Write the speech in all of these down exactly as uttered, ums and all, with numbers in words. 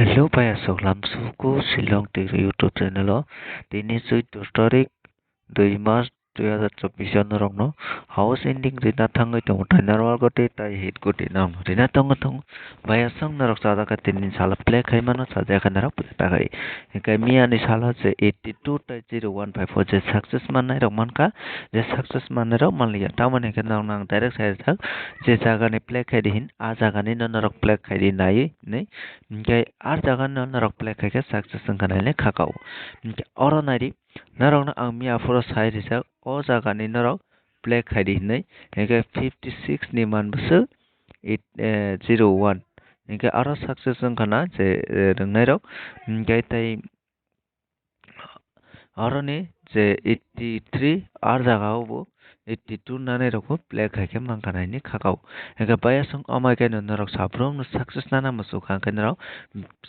Hello, paiya sok lamsuku Shillong Twi YouTube channel o. Tini chwddo tarik dui March dui hazar chobbish o norokno house ending rina thangwi tongo, tai normal goti tai hit goti norokno rina tongo tongo. Paiya sok norok chajak khe tini salo play khai mano, chajak khe norok play ta khai. Hinkhe miyani salo je eighty two tai zero one five o je success mannai rok mankha, je success mannai rok manliya. Tamoni hinkhe norokno ang direct sai rwjak, je jagani play khai di hin, a jagani no norok play khai di nai hinwi. Hinkhe ar jagani no norok play khai khe success wngkha nai le khakao. Hinkhe oro nai di, norokno ang miya phuru sai rijak, o jagani norok play khai di hinwi. Hinkhe fifty six ni man bwswk eight, eh, zero one. Hinkhe aro success wngkha na je, eh, rwngnairok. Hinkhe tei aroni je eighty three ar jaga o bo eighty two nanai rok bo play khai khe mankha nai ni khakao. Hinkhe paiya song amai khe norok sabrok no success nana muchuk kha, hinkhe norok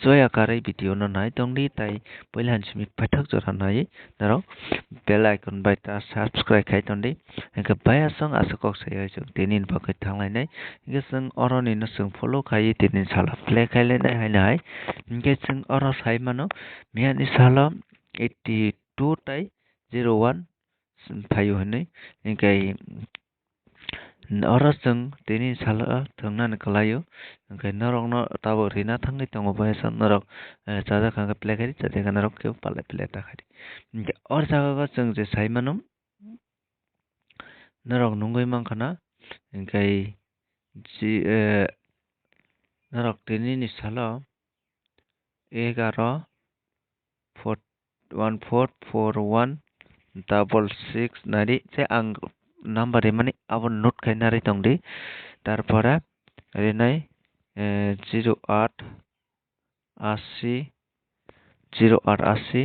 joya karwi video no nai tong di, tai puila han simi paithak jora nai norok bell icon bai ta subscribe khai tong di. Hinkhe paiya song aswk kok sai chwng tini ni bagwi thang lainai. Hinkhe chwng oroni no chwng follow khai tini salo play khai lainai haino hai. Hinkhe chwng oro sai mano, miyani salo eighty two tai zero one phaio hinwi. Hinkhe oro chwng tini salo thwngnani kwlaio. Hinkhe norokno tabuk rina thangwi tongo, paiya song norok, eh, chajak kha khe play khai di, chajak kha norok khe palai play ta khai di. Hinkhe o jaga o chwng je sai mano, norok nugwi mankha na, hinkhe ji, eh, norok tini ni salo egaro four one four four one double six nari se ang number rimani abo note khai nari tong di, tarpore rinai, eh, zero aat ashi, zero aat ashi,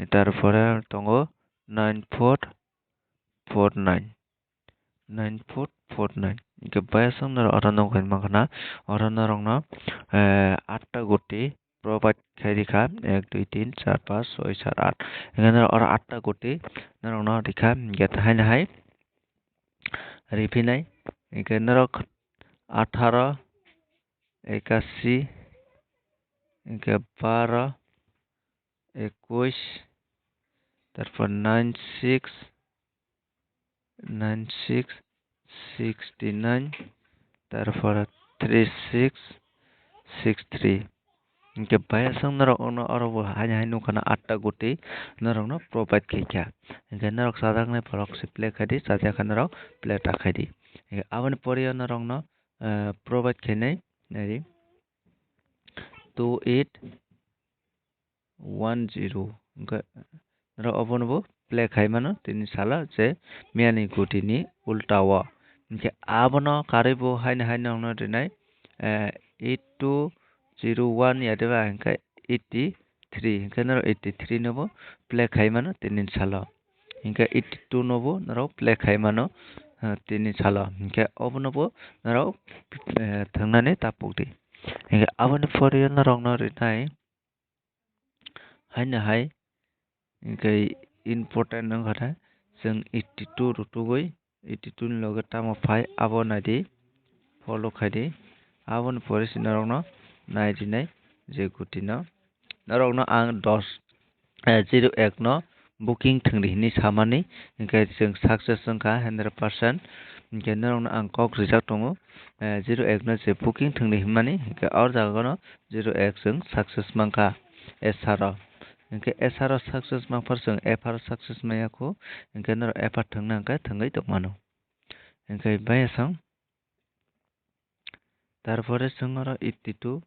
tarpore tongo nine four four nine, nine four four nine. Hinkhe paiya song norok oro nugwi mankha na, oro norokno, eh, atta guti provide khai rikha, ek, dui, tin, char, panch, choi, sat, aat. Hinkhe norok oro atta guti norokno rikha, hinkhe haino hai riphinai, hinkhe norok atharo, ekashi, hinkhe baro, ekush, tarpor nine six, nine six, sixty nine, tarpor three six, six three. Hinkhe paiya song norok ono oro bo haino hai nukha na atta guti norokno provide khai kha. Hinkhe norok chajaknai borok se play khai di, chajak kha norok play ta khai di. Hinkhe aboni pore o norokno, eh, provide khainai nai di two eight one zero. Hinkhe norok obono bo play khai mano tini salo je miyani gutini ulta o. Hinkhe abono karwi bo haino hai nokno rinai, eh, eight two zero one ya deba hinkhe eighty three, hinkhe norok eighty three no bo play khai mano tini salo. Hinkhe eighty two no bo norok play khai mano, eh, tini salo. Hinkhe obono bo norok, eh, thwngnani ta pok di. Hinkhe aboni pore o norokno rinai haino hai, hinkhe important wngkha khe chwng eighty two rutugwi, eighty two ni loge tamo phai abo nai di, follow khai di. Aboni pore se norokno nai rinai je gutino norokno ang dos, eh, zero ek no booking thwngdi hinwi samani, hinkhe chwng success wngkha hundred percent. Hinkhe norokno ang kok rijak tongo, eh, zero ek no je booking thwngdi hinmani, hinkhe o jaga no zero ek chwng success mankha S R o. Hinkhe S R o success mankha phar chwng F R o success manya kho, hinkhe norok F R thwngna hinkhe thwngwi tongmano. Hinkhe bayasong Tarpore chwng oro eighty two,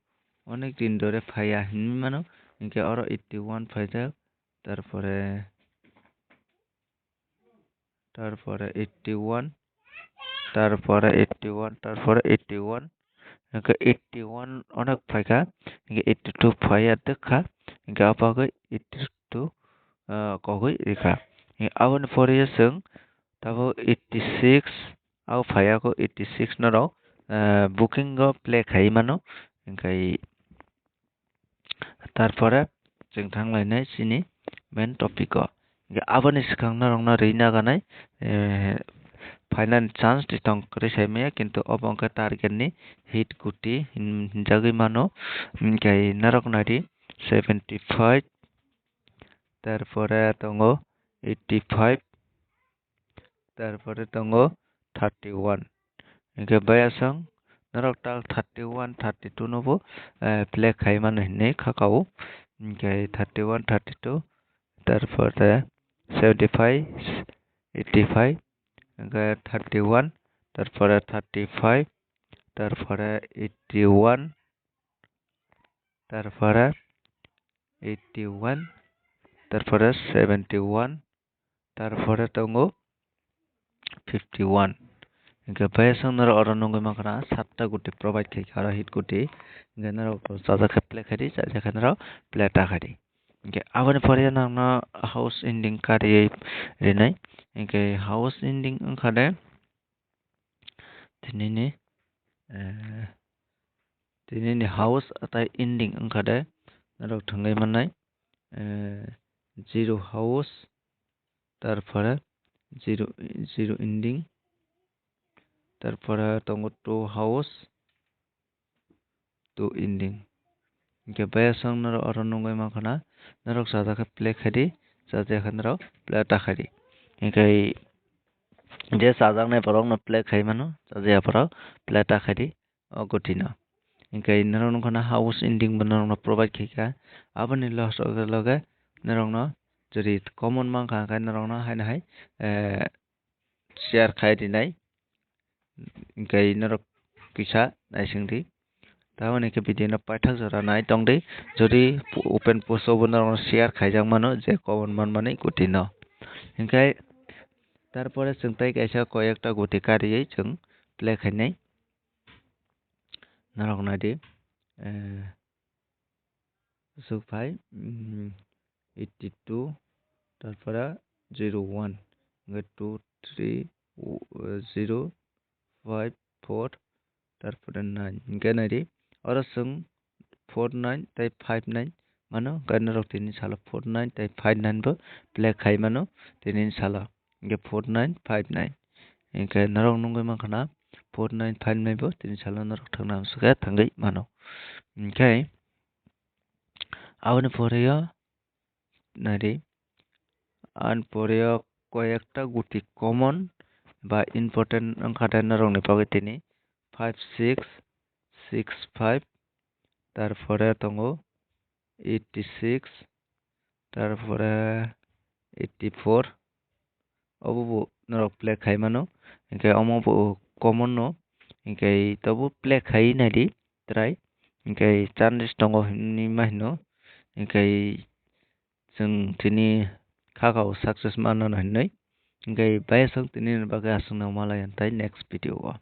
onek din dore phaiya hinwi mano, hinkhe oro eighty one phaijak, tarpore, tarpore eighty one, tarpore eighty one, tarpore eighty one, hinkhe eighty one onek phaikha, hinkhe eighty two phaiya twkha, hinkhe abagwi eighty two, ah, kogwi rikha. Aboni pore chwng tabuk eighty six, Abo phaiya kho eighty six norok, eh, booking o play khai mano, hinkhe tarpore chwng thang lainai chini main topic o. Hinkhe aboni swkang norokno rina ganai, eh, phainani chance twi tong kwrwi sai maya, kintu obo wngkha target ni hit guti hin-, hinjagwi mano. Hinkhe norok naidi seventy five, tarpore tongo eighty five, tarpore tongo thirty one. Hinkhe bayaswng norok tak thirty one, thirty two no bo, eh, play khai mano hinwi kha kao. Hinkhe thirty one, thirty two, tarpore seventy five, eighty five, hinkhe thirty one, tarpore thirty five, tarpore eighty one, tarpore eighty one, tarpore seventy one, tarpore tongo fifty one. Hinkhe bayaswng norok oro nugwi mankha na satta guti provide khaikha oro hit guti. Hinkhe norok chajak khe play khaidi, chajak khe norok play ta khaidi. Hinkhe aboni pore norokno house ending kariwi rinai. Hinkhe house ending wngkha de tinini, eh, tinini house atai ending wngkha de norok thangwi mannai, eh, zero house, tarpore zero, zero ending, tarpore tongo two house, two ending. Hinkhe bayaswng norok oro nugwi mankha na, norok chajak khe play khaidi, chajak khe norok play ta khaidi. Hinkhe je chajaknai borokno play khai mano, chajak borok play ta khaidi o gutino. Hinkhe norok nukha na house ending bo norokno provide khaikha. Aboni loge loge norokno jodi common mankha, hinkhe norokno haino hai, eh, share khai rinai. Hinkhe norok kisa naising di. Tamoni khe video no paithak jora nai tong di. Jodi pu-, open post o bo norokno share khaijak mano je common manmani gutino. Hinkhe tarpore chwng tei kaisa koyekta guti kariwi chwng play khainai. Norok naidi, eh, aswk phai, mm, eighty two, tarpore zero one, hinkhe two three, zero five four, tarpore nine. Hinkhe naidi, oro chwng four nine tei five nine mano, hinkhe norok tini salo four nine tei five nine bo play khai mano tini salo. Hinkhe four nine five nine. Hinkhe norok nugwi mankha na four nine five nine bo tini salo norok thangna amsukhe thangwi mano. Hinkhe aboni pore o naidi, ani pore o koyekta guti common ba important wngkha de norokni bagwi tini five six six five, tarpore tongo eighty six, tarpore eighty four, obo bo norok play khai mano, hinkhe omo bo common no, hinkhe tobo play khai naidi try, hinkhe chance tongo hinwi ma hino, hinkhe chwng tini kha kao success manano hinwi, hinkhe bayaswng tini bagwi aswkno malai antai next video o.